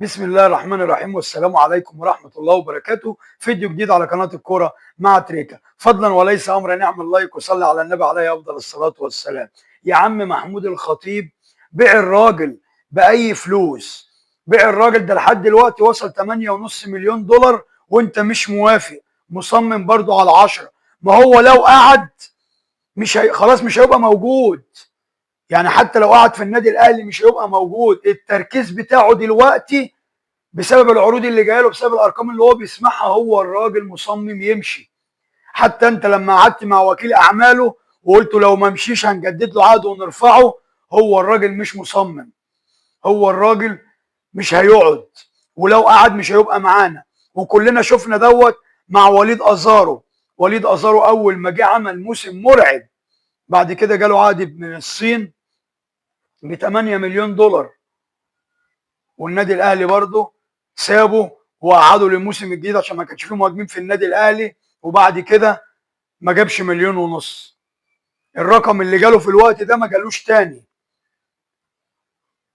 بسم الله الرحمن الرحيم، والسلام عليكم ورحمة الله وبركاته. فيديو جديد على قناة الكورة مع تريكا. فضلا وليس امرا نعمل like وصلي على النبي عليه افضل الصلاة والسلام. يا عم محمود الخطيب، بيع الراجل بأي فلوس، بيع الراجل ده لحد دلوقتي وصل 8.5 مليون دولار وانت مش موافق، مصمم برضو على 10. ما هو لو قعد مش هي... خلاص مش هيبقى موجود. يعني حتى لو قعد في النادي الاهلي مش هيبقى موجود. التركيز بتاعه دلوقتي بسبب العروض اللي جاية له، بسبب الارقام اللي هو بيسمعها، هو الراجل مصمم يمشي. حتى انت لما قعدت مع وكيل اعماله وقلت لو ما مشيش هنجدد له عقده ونرفعه، هو الراجل مش مصمم، هو الراجل مش هيقعد، ولو قعد مش هيبقى معانا. وكلنا شفنا دوت مع وليد ازارو. وليد ازارو اول ما جه عمل موسم مرعب، بعد كده جاله عقد من الصين ب 8 مليون دولار، والنادي الاهلي برضه سابه وقعدوا للموسم الجديد عشان ما كانش فيه مهاجمين في النادي الاهلي. وبعد كده ما جابش 1.5 مليون. الرقم اللي جاله في الوقت ده ما جالوش تاني.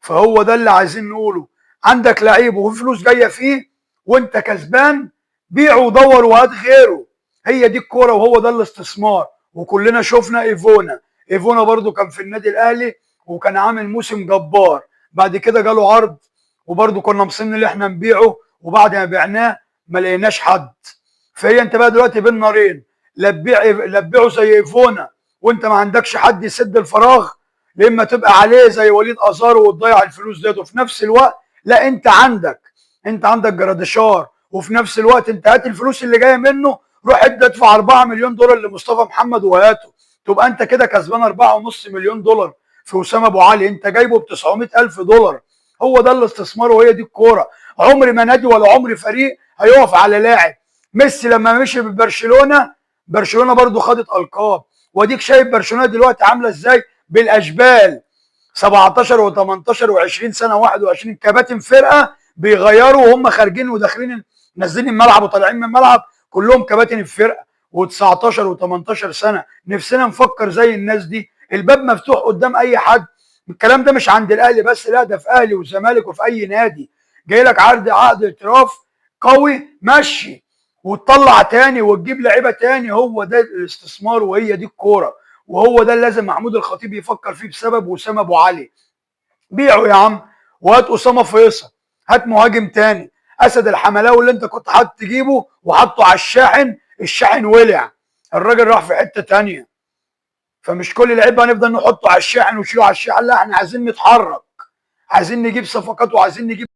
فهو ده اللي عايزين نقوله، عندك لعيب وفي فلوس جاية فيه وانت كسبان، بيعه ودور وهات غيره. هي دي الكورة وهو ده الاستثمار. وكلنا شفنا ايفونا، ايفونا برضو كان في النادي الاهلي وكان عامل موسم جبار، بعد كده جاله عرض وبرضو كنا مصممين ان احنا نبيعه، وبعد ما بعناه ما لقيناش حد. فهي انت بقى دلوقتي بين نارين، لا تبيعه زي ايفونا وانت ما عندكش حد يسد الفراغ، لا اما تبقى عليه زي وليد ازارو وتضيع الفلوس ديت. وفي نفس الوقت لا، انت عندك جراديشار، وفي نفس الوقت انت هات الفلوس اللي جاية منه، روح ادي ادفع 4 مليون دولار لمصطفى محمد وهاته، تبقى انت كده كسبان 4.5 مليون دولار في وسام ابو علي، انت جايبه ب 900 الف دولار. هو ده الاستثمار وهي دي الكورة. عمر ما نادي ولا عمر فريق هيقف على لاعب. ميسي لما مشي ببرشلونة، برشلونة برضو خدت القاب، واديك شايف برشلونة دلوقتي عامله ازاي بالاشبال، 17 و18 و20 سنة 21 كباتن فرقه بيغيروا وهم خارجين وداخلين، نازلين الملعب وطالعين من الملعب، كلهم كباتن الفرقة و19 و18 سنة. نفسنا نفكر زي الناس دي. الباب مفتوح قدام اي حد. الكلام ده مش عند الاهلي بس، لا ده في اهلي وزمالك وفي اي نادي. جاي لك عرض عقد اعتراف قوي، مشي وتطلع تاني وتجيب لعيبة تاني. هو ده الاستثمار وهي دي الكورة، وهو ده اللي لازم محمود الخطيب يفكر فيه بسبب وسام ابو علي. بيعه يا عم وهات اسامة فيصل، هات مهاجم تاني. اسد الحملاوي اللي انت كنت حاطط تجيبه وحطه على الشاحن، الشاحن ولع، الراجل راح في حتة تانية. فمش كل لعيب هنفضل نحطه على الشاحن ونشيله على الشاحن، لا احنا عايزين نتحرك، عايزين نجيب صفقات وعايزين نجيب